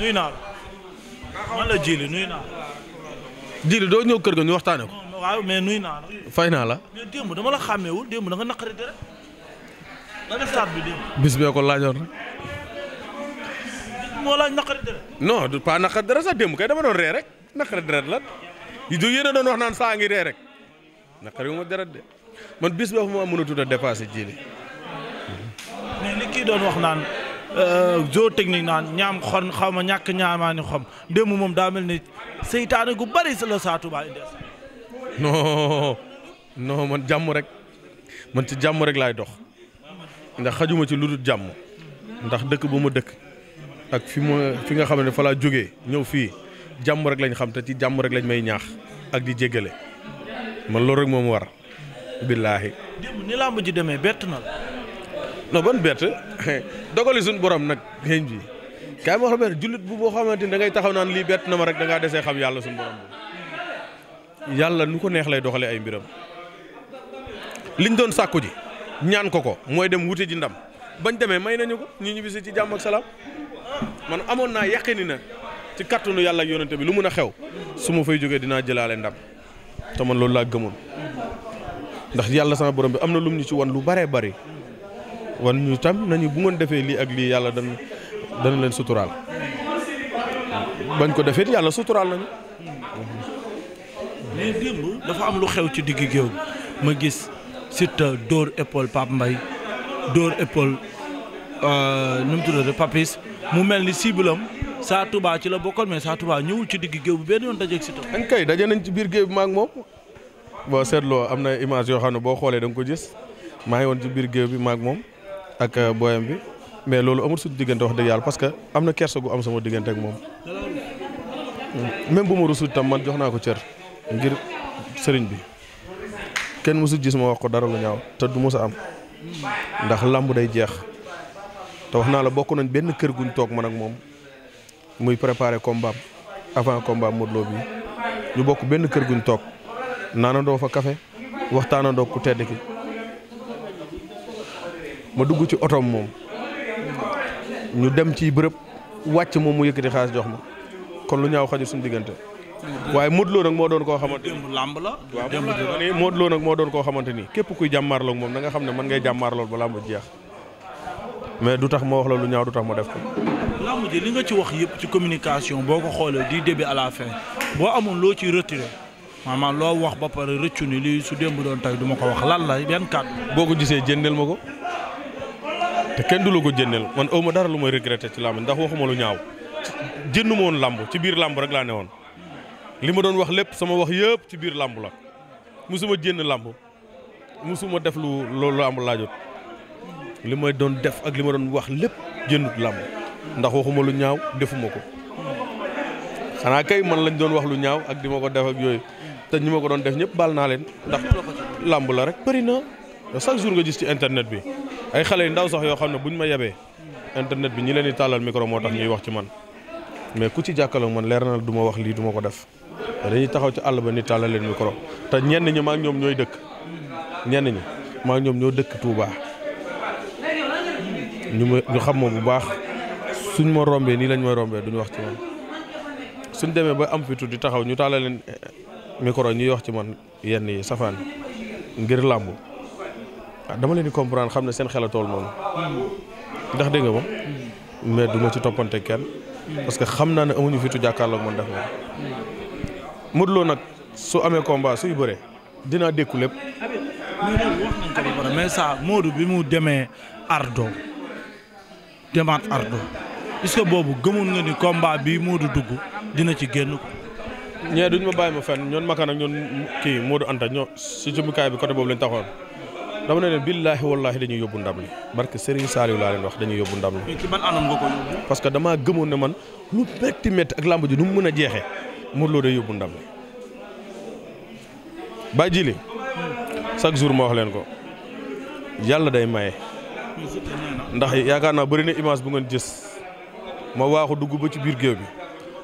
nuyu naa la. man la Djily nuyu naa la. Djily doo ñëw kër ga ñu waxtaane ko. waaw mais nuyu naa la. fay naa la. mais démb dama la xàmmeewul démb da nga naqari dara. da nga stade bi démb. bis bee ko laajoon rek. moo laaj naqari dara. non du pas naqari dara sax démb kay dama doon ree rek naqari dara la. du yéen a doon wax naan saa ngi ree rek naqari wu ma dara de man bis boo ma mënatut a dépassé Djily. mais li kii doon wax naan zoo technique naan ñaam xon xaw ma ñàkk ñaamaani xom démb moom daa mel ni seytaane gu bari la Sa Touba indi. non man jàmm rek man ci jàmm rek laay dox ndax xajuma ci lu dul jàmm ndax dëkk bu ma dëkk ak fi nga xam ne fa laa jógee ñëw fii jàmm rek lañ xam te ci jàmm rek lañ may ñaax ak di jéggale man loolu rek moom war billaahi. démb ni làmb ji demee bett na la. non ban bett dogali suñu borom nag xëy bi kaay ma wax la jullit bu boo xamante ni da ngay taxaw naan lii bett na ma rek da ngaa desee xam yàlla suñu borom bi yàlla nu ko neex lay doxalee ay mbiram liñ doon sàkku ji ñaan ko mooy dem wute ji ndam bañ demee may nañu ko ñu ñibbisi ci jàmm ak salaam man amoon naa yaqini na ci kattanu yàlla ak yonente bi lu mun a xew su ma fay jógee dinaa jëlaale ndam te man loolu laa gëmoon ndax yàlla sama borom bi am na lum ñu ci wan lu baree bari wan ñu tam nañu bu ngeen defee lii ak lii yàlla dana leen suturaal bañ ko defee yàlla suturaal nañu. mais démb dafa am lu xew ci digg géew bi ma gis Siteu dóor épaule Pape Mbaye dóor épaule nu mu tuddati Papis mu mel ni cibelam Sa Touba ci la bokkoon mais Sa Touba ñëwul ci digg géew bi benn yoon dajeeg Siteu. dañ kay daje nañ ci biir géew bi ma ak moom boo seetloo am na image yoo xam ne boo xoolee da nga ko gis maa ngi woon ci biir géew bi ma ak moom ak booyam bi mais loolu amul suñu diggante wax dëgg yàlla parce que am na kersa gu am sama diggante ak moom même bu ma rusul tam man jox naa ko cër ngir sëriñ bi kenn mësul gis ma wax ko dara lu ñaaw te du mës a am ndax lamb day jeex te wax naa la bokk nañ benn kër guñ toog man ak moom muy préparer combat avant combat Modou Lo bi ñu bokk benn kër guñ toog naanandoo fa café waxtaanandoo ku tedd ki ma dugg ci otoom moom ñu dem ci bërëb wàcc moom mu yëkkati xaalis jox ma kon lu ñaaw xajul suñu diggante waaye Modou Lo nag moo doon koo xamante ni lamb la. waaw Modou Lo nag moo doon koo xamante ni képp kuy jàmmaarloo moom da nga xam ne mën ngay jàmmaarloo ba lamb jeex mais du tax ma wax la lu ñaaw du tax ma def ko. lamb ji li nga ci wax yëpp ci communication boo ko xoolee du début à la fin boo amoon loo ciy retiré maanaam loo wax ba pare rëccu ni lii su démb doon tey du ma ko wax lan la yan kàddu. boo ko gisee jëndeel ma ko te kenn du la ko jëndeel man aw ma dara lu may regretté ci lamb ndax waxuma lu ñaaw jëndu ma woon lamb ci biir lamb rek laa ne woon. li ma doon wax lépp sama wax yëpp ci biir làmb la musuma jénn làmb musuma def lu loolu làmb laajut li may doon def ak li ma doon wax lépp jëndut làmb ndax waxuma lu ñaaw defuma ko xanaa kay man lañ doon wax lu ñaaw ak di ma ko def ak yooyu te ñi ma ko doon def ñëpp baal naa leen ndax làmb la rek bëri na chaque jour nga gis ci internet bi ay xale yu ndaw sax yoo xam ne buñ ma yebee internet bi ñi leen di tàllal micro moo tax ñuy wax ci man mais ku ci jàkkaarloo man leer na du ma wax lii du ma ko def dañuy taxaw ci àll ba ni tàllal leen micro te ñenn ñi maa ngi ñoom ñooy dëkk ñenn ñi maa ngi ñoom ñoo dëkk Touba ñu xam ma bu baax suñ ma rombee nii lañ may rombee duñu wax ci man suñ demee ba am fitu di taxaw ñu tàllal leen micro ñuy wax ci man yenn yi safaan ngir làmb dama leen di comprendre xam ne seen xel a tool noonu ndax dégg nga ma mais du ma ci toppante kenn parce que xam naa ne amuñu fitu jàkkaarloog man def na Modou Lo nag su amee combat suy bëree dinaa dékku lépp. mais ça Modou bi mu demee Ardo demaat Ardo est-ce que boobu gëmoon nga ni combat bi Modou dugg dina ci génn ko. ñee duñ ma bàyyi ma fenn ñoon makan ak ñoon kii Modou Anta ñoo si jumtukaay bi côté boobu lañ taxoon dama ne leen billaahi wallaahi dañuy yóbbu ndam li barke Serigne Saliou laa leen wax dañuy yóbbu ndam li. ci ban anam nga ko yóbbu. parce que damaa gëmoon ne man lu métti ak lamb ji nu mu mën a jeexee Modou Lo day yóbbu ndam li. Baye Djily chaque jour ma wax leen ko yàlla day maye ndax yaakaar naa bëri na image bu ngeen gis ma waaxu dugg ba ci biir géew bi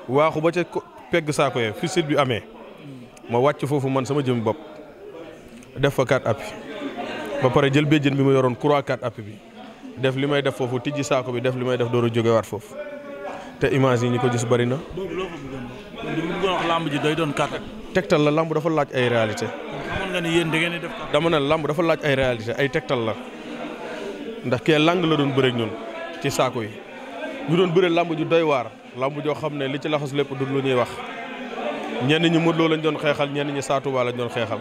waaxu ba ca pegg saako yee fi sit bi amee ma wàcc foofu man sama jëm bopp def fa 4 appuis ba pare jël béjjën bi ma yoroon 4 appuis bi def li may def foofu tijji saako bi def li may def door a jógewaat foofu te image yi ñi ko gis bari na. boobu loo ko bëggoon wax li mu bëggoon wax làmb ji day doon kàttan. tegtal la làmb dafa laaj ay réalité. xamoon nga ni yéen da ngeen di def kàttan. dama ne làmb dafa laaj ay réalité ay tegtal la ndax kee lang la doon bëreeg ñun ci saako yi ñu doon bëre làmb ju doy waar làmb joo xam ne li ci laxas lépp du lu ñuy wax ñenn ñi Modou Lo lañ doon xeexal ñenn ñi Sa Touba lañ doon xeexal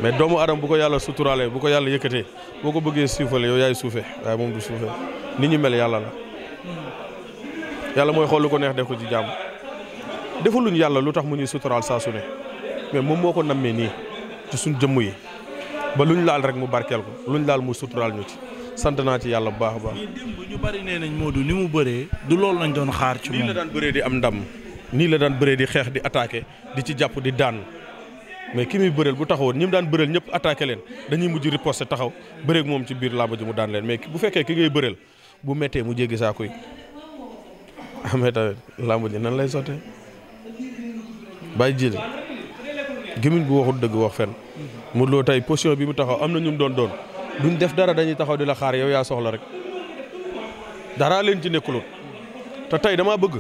mais doomu adam bu ko yàlla suturaalee bu ko yàlla yëkkatee boo ko bëggee suufale yow yaay suufe waaye moom du suufe nit ñi mel yàlla la yàlla mooy xool lu ko neex def ko ci jàmm defaluñ yàlla lu tax mu ñuy suturaal saa su ne mais moom moo ko nammee nii ci suñ jëmm yi ba luñ laal rek mu barkeel ko luñ laal mu suturaal ñu ci sant naa ci yàlla bu baax a baax. démb ñu bari nee nañ Modou ni mu bëree du loolu lañ doon xaar ci moom. nii la daan bëree di am ndam nii la daan bëree di xeex di attaqué di ci jàpp di daan mais ki muy bëreel bu taxawoon ñi mu daan bëreel ñëpp attaqué leen dañuy mujj riposte taxaw bëreeg moom ci biir làmb ji mu daan leen mais bu fekkee ki ngay bëreel bu méttee mu jéggi saako yi amee tamit làmb ji nan lay sottee bàyyi jël gémmiñ bu waxul dëgg wax fen Modou Lo tey position bi mu taxaw am na ñu doon duñ def dara dañuy taxaw di la xaar yow yaa soxla rek dara leen ci nekkulut te tey damaa bëgg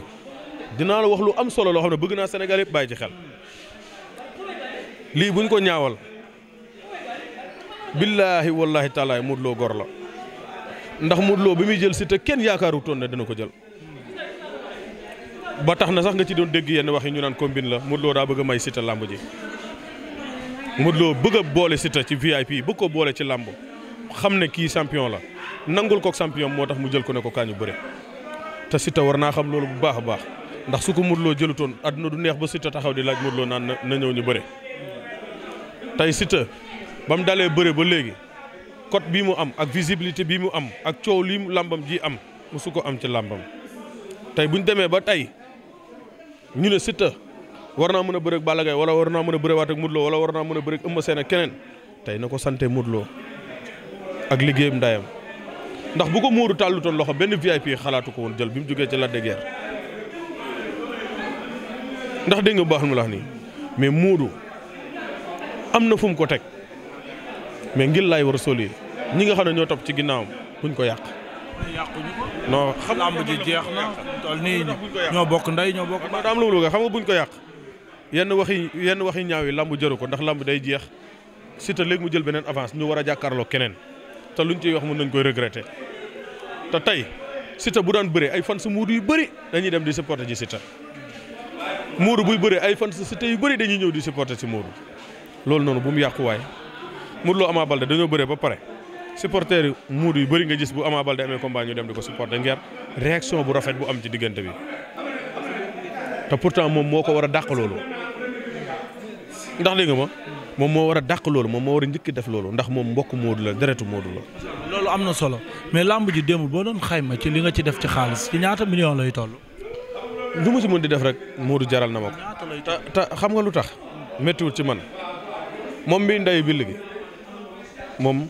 dinaa la wax lu am solo loo xam ne bëgg naa Sénégal yëpp bàyyi ci xel lii buñ ko ñaawal billaahi wallaahi taalaay Modou Lo gor la ndax Modou Lo bi muy jël Siteu kenn yaakaarutoon ne dina ko jël ba tax na sax nga ci doon dégg yenn wax yi ñu naan combine la Modou Lo daa bëgg a may Siteu làmb ji Modou Lo bëgg a boole Siteu ci VIP bëgg ko boole ci làmb xam ne kii champion la nangul ko champion moo tax mu jël ko ne ko kañu bëre te Siteu war naa xam loolu bu baax a baax ndax su ko Modou Lo jëlutoon àdduna du neex ba Siteu taxaw di laaj Modou Lo naan na ñëw ñu bëre tey Siteu ba mu dalee bëre ba léegi cote bii mu am ak visibilité bii mu am ak coow lii làmbam ji am musu ko am ci làmbam tey buñ demee ba tey ñu ne Siteu war naa mën a bëre ak Balla Gaye wala war naa mën a bëre waat ak Modou Lo wala war naa mën a bëre ak Eumeu Sène ak keneen tey na ko sante Modou Lo ak liggéeyam ndayam ndax bu ko Modou tàllutoon loxo benn VIP xalaatu ko woon jël bi mu jógee ci Lac de Guiers ndax dégg nga bu baax mu la wax nii mais Modou am na fu mu ko teg mais ngir laay war a soli ñi nga xam ne ñoo topp ci ginnaawam buñ ko yàq. yàquñu ko. non xam lamb ji jeex na tool nii ñoo bokk ndey ñoo bokk. daa am lu mu xam nga buñ ko yàq yenn waxi ñaaw yi lamb jëru ko ndax lamb day jeex Siteu léegi mu jël beneen avance ñu war a jàkkaarloo keneen te luñ ciy wax mën nañ koy regretter te tey Siteu bu daan bëree ay fans Modou yu bëri dañuy dem di supporter ji Siteu Modou buy bëree ay fans Siteu yu bëri dañuy ñëw di supporter si Modou loolu noonu bu mu yàquwaay Modou Lo Ama Baldé dañoo bëree ba pare supporter yi Modou yu bëri nga gis bu Ama Baldé amee combat ñu dem di ko supporter ngir réaction bu rafet bu am ci diggante bi te pourtant moom moo ko war a dàq loolu ndax dégg nga ma moom moo war a dàq loolu moom moo war a njëkk def loolu ndax moom mbokk Modou la deretu Modou la. loolu am na solo mais lamb ji démb boo doon xayma ci li nga ci def ci xaalis ci ñaata million lay toll. lu ma ci mën di def rek Modou jaral na ma ko. te xam nga lu tax méttiwul ci man moom mii ndeyu bill gi moom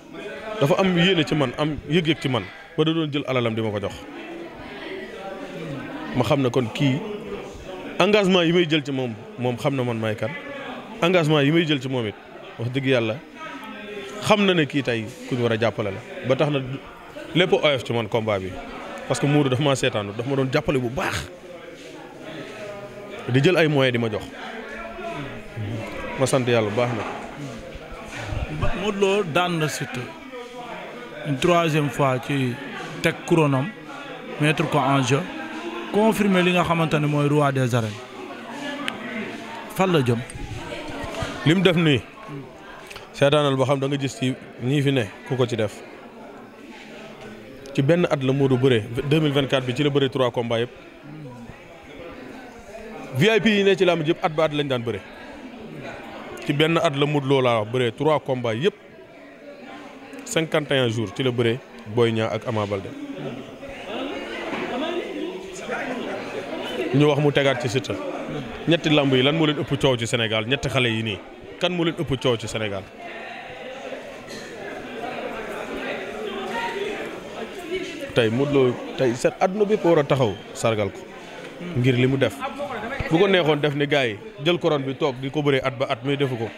dafa am yéene ci man am yëg-yëg ci man ba da doon jël alalam di ma ko jox ma xam ne kon kii engagement yi may jël ci moom xam na man may kan engagement yi may jël ci moom it wax dëgg yàlla xam na ne kii tey ku ñu war a jàppale la ba tax na lépp oyof ci man combat bi parce que Modou dafa maa seetaanu dafa ma doon jàppale bu baax di jël ay moyens di ma jox ma sant yàlla bu baax nag. Modou Lo daan na Siteu une troisième fois ci teg couronam mettre ko en jeu confirmer li nga xamante ne mooy roi des arènes fan la jëm. li mu def nii seetaanal boo xam da nga gis ci ñii fi ne ku ko ci def ci benn at la Modou bëree 2024 bi ci la bëree 3 combats yëpp VIP yi ne ci làmb yëpp at ba at lañ daan bëree ci benn at la Modou Lo laa wax bëree 3 combats yëpp 51 jours ci la bëree Boy Niang ak Ama Baldé ñu wax mu tegaat ci Siteu ñetti lamb yi lan moo leen ëpp coow ci Sénégal ñetti xale yi nii kan moo leen ëpp coow ci Sénégal tey Modou Lo tey set àdduna bépp war a taxaw sargal ko ngir li mu def bu ko neexoon def ni gars yi jël couronne bi toog di ko bëree at ba at mais defu ko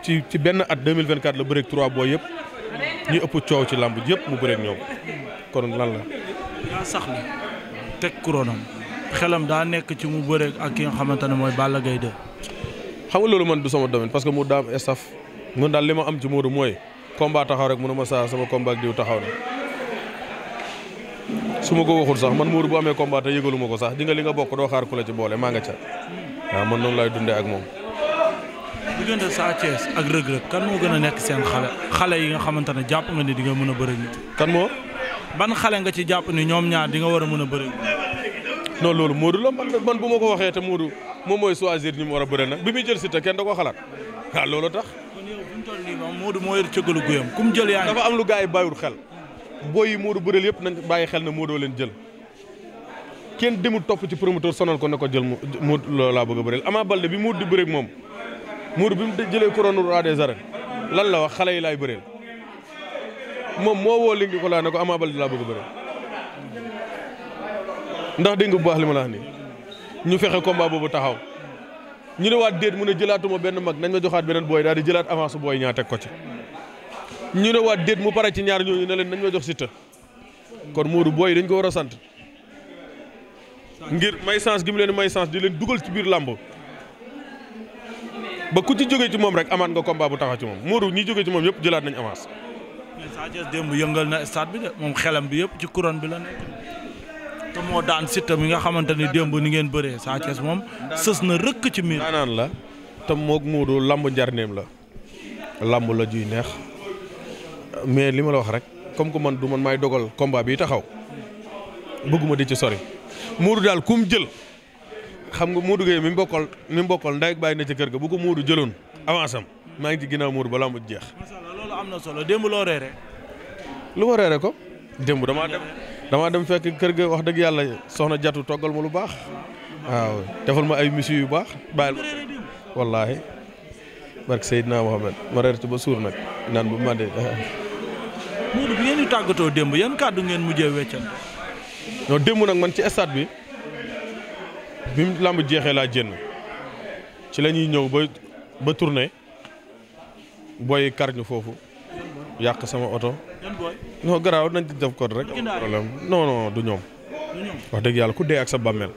ci benn at 2024 la bëreeg 3 booy yëpp ñuy ëpp coow ci lamb yëpp mu bëreeg ñoom kon lan la. yaa sax ni teg couronam xelam daa nekk ci mu bëre ak ki nga xamante ne mooy Balla Gaye 2. xam nga loolu man du sama domaine parce que mu daam staff mun daal li ma am ci Modou mooy combat taxaw rek mënuma saa sama combat ak diw taxaw na su ma ko waxul sax man Modou bu amee combat te yëgalu ma ko sax di nga li nga bokk doo xaar ku la ci boole maa nga ca waaw man noonu laay dundee ak moom. diggante Sa Thiès ak Reug Reug kan moo gën a nekk seen xale yi nga xamante ne jàpp nga ni di nga mën a bëre ñu. kan moo. ban xale nga ci jàpp ni ñoom ñaar di nga war a mën a bëre. non loolu Modou la man bu ma ko waxee te Modou moom mooy choisir ñi mu war a bëre nag bi muy jël si te kenn da ko xalaat waaw loolu tax. kon yow fi mu toll nii moom Modou moo yor cëggalu guyam ku mu jël yaa dafa am lu gars yi bàyyiwul xel booy yi Modou bëreel yëpp nañ bàyyi xel ne Modou leen jël kenn demul topp ci promoteur sonal ko ne ko jël mu loolu laa bëgg a bëreel Ama Baldé bi Modou di bëreeg moom Modou bi mu jëlee couronne roi des arènes lan la wax xale yi laay bëreel moom moo woo li ngi ko laa ne ko Ama Baldé laa bëgg a bëreel ndax dégg nga bu baax li ma la wax nii ñu fexe combat boobu taxaw ñu ne waat déet mu ne jëlaatuma benn mag nañ ma joxaat beneen booy daal di jëlaat avance booy ñaa teg ko ci ñu ne waat déet mu pare ci ñaar ñooñu ne leen nañ ma jox Siteu kon Modou booy dañ ko war a sant ngir may chance gi mu leen may chance di leen dugal ci biir làmb ba ku ci jógee ci moom rek amaat nga combat bu taxaw ci moom Modou ñi jógee ci moom yëpp jëlaat nañ avance. mais Sa Thiès démb yëngal na stade bi de moom xelam bi yëpp ci couronne bi la nekk te moo daan Siteu mi nga xamante ni démb ni ngeen bëree Sa Thiès moom sës na rëkk ci miir. daanaan la te moog Modou lamb njarneem la lamb la juy neex mais li ma la wax rek comme que man du man maay dogal combat bi taxaw bëgguma di ci sori Modou daal kum jël xam nga Modou Gueye mi mbokkal ndey ak bàyyi na ci kër ga bu ko Modou jëloon avance am maa ngi ci ginnaaw Modou ba lamb jeex. macha allah loolu am na solo démb loo reere. lu ma reere ko démb damaa dem fekk kër ga wax dëgg yàlla soxna Jatu toggal ma lu baax waaw defal ma ay monsieur yu baax bàyyil ma wallaahi barke Seydina Mohamed ma reer ci ba suur nag naan bu ma de. Modou bi ngeen di tàggatoo démb yan kàddu ngeen mujjee weccal. non démb nag man ci stade bi mu làmb jeexee laa jénn ci la ñuy ñëw ba tourné booy kar ñu foofu yàq sama oto. non garaaw nañ ci def ko rek problème non du ñoom wax dëgg yàlla ku dee ak sa bàmmeel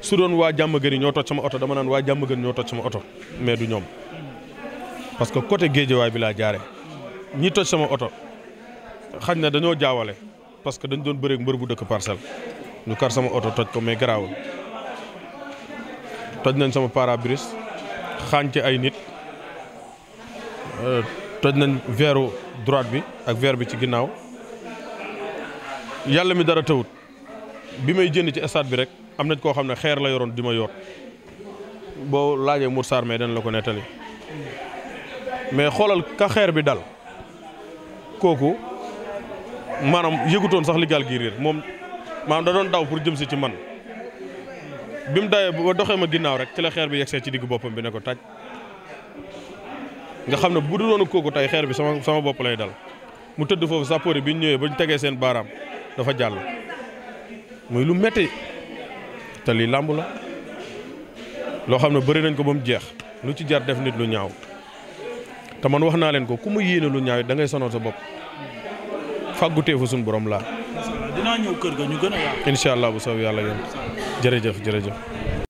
su doon waa jàmm gën yi ñoo toj sama oto dama naan waa jàmm gën ñoo toj sama oto mais du ñoom parce que côté géejewaay bi laa jaare ñi toj sama oto xañ na dañoo jaawale parce que dañ doon bëreeg mbër bu dëkk Parcelles ñu kar sama oto toj ko mais garaawul toj nañ sama pare-brise xaañ ci ay nit toj nañ veeru droite bi ak verre bi ci ginnaaw yàlla mi dara tawut bi may jënd ci stade bi rek am nañ koo xam ne xeer la yoroon di ma yoot boo laajee Mour Sarr mais dana la ko nettali mais xoolal ka xeer bi dal kooku maanaam yëgutoon sax li gaal gi réer moom maanaam da doon daw pour jëm si ci man bi mu dawee ba doxee ma ginnaaw rek ci la xeer bi yegsee ci diggu boppam bi ne ko taj nga xam ne bu dul woon kooku tey xeer bi sama bopp lay dal mu tëdd foofu sappoori bi ñu ñëwee ba ñu tegee seen baaraam dafa jàll muy lu metti te lii làmb la loo xam ne bëri nañ ko ba mu jeex lu ci jar def nit lu ñaaw te man wax naa leen ko ku mu yéene lu ñaaw da ngay sonal sa bopp fàggutee fa suñu borom laa. dinaa ñëw kër ga ñu gën a yaatu. incha allah bu soobee yàlla yéen jërëjëf.